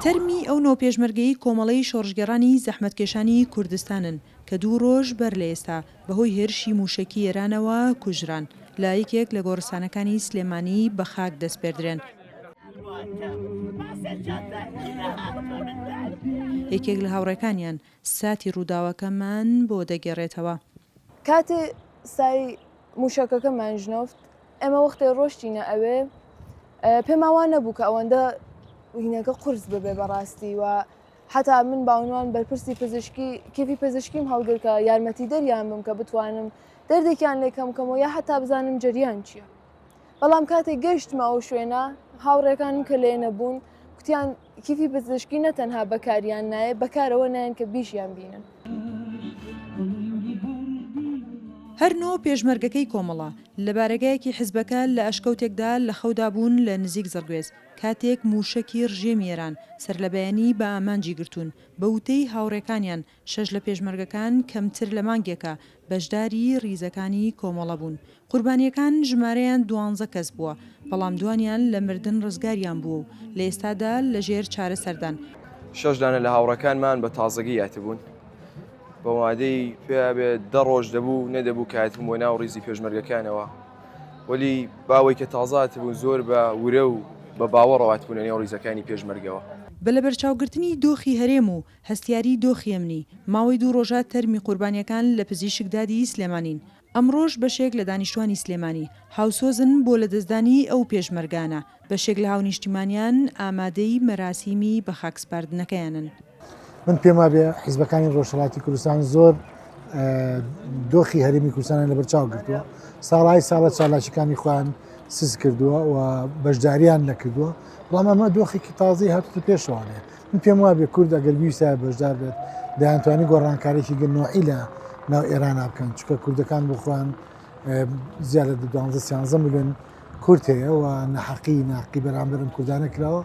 تەرمی ئەو نۆ پێشمەرگەی کۆمەڵەی شۆڕشگێڕانی زەحمەتکێشانی کوردستانن کە دوو ڕۆژ بەر لە ئێستا بەهۆی هێرشی مووشەکی ئێرانەوە کوژران، لە یەکێک لە گۆڕستانەکانی سلێمانی بە خاک دەسپێردرێن. یەکێک لە هاوڕێکانیان ساتی ڕووداوەکەمان بۆ دەگێڕێتەوە. کاتێ سای مووشەکەکەمان ژنەفت، ئێمە وەختێ ڕۆشتینە ئەوێ پێمان وا نەبوو کە ئەوەندە هینەکە قورس ببێ بەڕاستی و حتا من باونوان بەرپرسی پزیشکی کیفی پزیشکیم هەڵگر کە یارمەتی دەریان بم کە بتوانم دەردێکیان لێ کەم کەمەوە یا حتا بزانم جەریان چییە. بەڵام کاتێک گەیشتمە ئەو شوێنە هاوڕێکانم کە لێ نەبوون کوتیان کیفی پزیشکی نە تەنها بەکاریان نایە بەکارەوە نایەن کە بیشیان بینن. هەر نۆ پێشمەرگەکەی کۆمەڵە، لە بارەگایەکی حزبەکە لە ئەشکەوتێکدا لە خەودا بوون لە نزیک زڕگوێز، کاتێک مووشەکی ڕژێمی ئێران سەرلەبەیانی بە ئامانجی گرتوون، بە وتەی هاوڕێکانیان شەش لە پێشمەرگەکان کەمتر لە مانگێکە بەشداری ڕیزەکانی کۆمەڵە بوون. قوربانییەکان ژمارەیان دوانزە کەس بووە، بەڵام دوانیان لە مردن ڕزگاریان بووە و لە ئێستادا لەژێر چارەسەردان. شەش دانە لە هاوڕێکانمان بە تازەگی یاتبوون. بە وادەی پێیا بێ دە ڕۆژ دەبوو نەدەبوو کە هاتبووم بۆ ناو ڕیزی پێشمەرگەکانەوە. وەلی باوەی کە تازە هاتبوون زۆر بە ورە و بە باوەڕەوە هاتبوونە نێو ڕیزەکانی پێشمەرگەوە. بە لەبەرچاوگرتنی دۆخی هەرێم و هەستیاریی دۆخی ئەمنی، ماوەی دوو ڕۆژە تەرمی قوربانییەکان لە پزیشک دادی سلێمانین. ئەمڕۆش بەشێک لە دانیشتوانی سلێمانی هاوسۆزن بۆ لەدەستدانی ئەو پێشمەرگانە، بەشێک لە هاونیشتیمانیان ئامادەی مەراسیمی بەخاکسپاردنەکەیانن. من پێم وابێ حیزبەکانی ڕۆژهەڵاتی کوردستان زۆر دۆخی هەرێمی کوردستانیان لەبەرچاو گرتووە، ساڵای ساڵە چالاکیەکانی خۆیان سست کردووە و بەشداریان نەکردووە، بەڵام ئەمە دۆخێکی تازەی هاتووتە پێشەوانەیە. من پێم وابێ کورد ئەگەر بیویستایە بەشدار بێت دەیانتوانی گۆڕانکاریی نوعی لە ناو ئێرانا بکەن، چونکە کوردەکان بۆ خۆیان زیاد لە دوانزە سیانزە ملیۆن کورد هەیە و نەحەقی ناقی بەرامبەر ئەم کوردانە کراوە.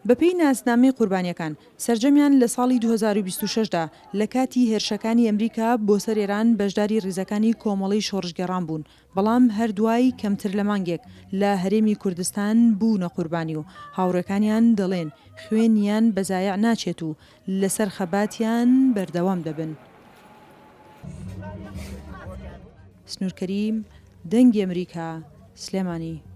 بەپێی ناسنامەی قوربانییەکان، سەرجەمیان لە ساڵی 2026 دا لە کاتی هێرشەکانی ئەمریکا بۆ سەر ئێران بەشداری ڕیزەکانی کۆمەڵەی شۆڕشگێڕان بوون، بەڵام هەر دوای کەمتر لە مانگێک لە هەرێمی کوردستان بوونە قوربانی و هاوڕێکانیان دەڵێن خوێنیان بە زایع ناچێت و لەسەر خەباتیان بەردەوام دەبن. سنوور کەریم، دەنگی ئەمریکا، سلێمانی.